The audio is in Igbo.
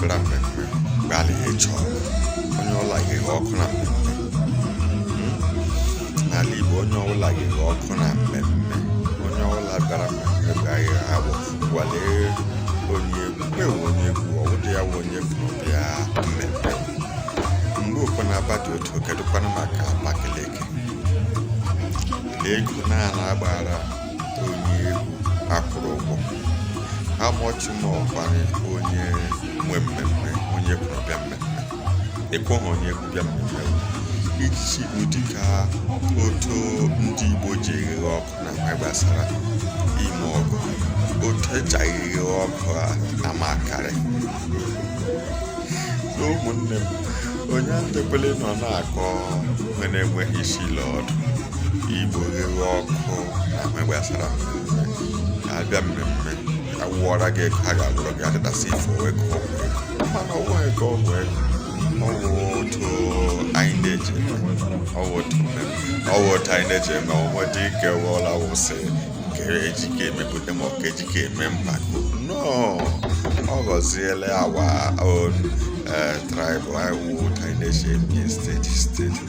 Bịara mmemme gbalịa ịchọ onye ọbụla ga-eghe ọkụ na mmemme. N'ala Igbo, onye ọbụla ga-eghe ọkụ na mmemme. Onye ọbụla bịara mmemme ga-eghe agbụ gwalee onye egwu ewu onye egwu ọwụdị ya wụ onye egwu bịa mmemme. Mgbe okwe na-aba dị otu, kedụkwanụ maka Abakaliki? Lee ego naanị agbara onye egwu akwụrụ ụgwọ. How much more kwanụ onye nwe mmemme, onye kwuru bịa mmemme, ekwughị onye egwu bịa mmemme iji ụdị ka otu ndị Igbo ji eghe ọkụ na ihe gbasara ime ọgụ, otu eji eghe ọkụ a amakarị na ụmụnne m. Onye antekwele nọ na-akọ ihe na-enweghị isi la ọdụ. Igbo ghewe ọkụ na ihe gbasara mmemme. Abịa mmemme, awụọra gị ego, ha ga-awụrọ gị adịdasị ifo ego, ọgwụ ego, mana ọwụ ego, ọgwụ ego, ọwụ otu anyị na-eji eme, ọwụ otu mmemme, ọwụ otu anyị na-eji eme. Ọmụ dị ike wụọla wụsị nke ejike emepụta ma ọ ka ejike eme mpako. No, ọ ghọziela our own tribe. Anyị wụ otu anyị na-eji eme steady steady.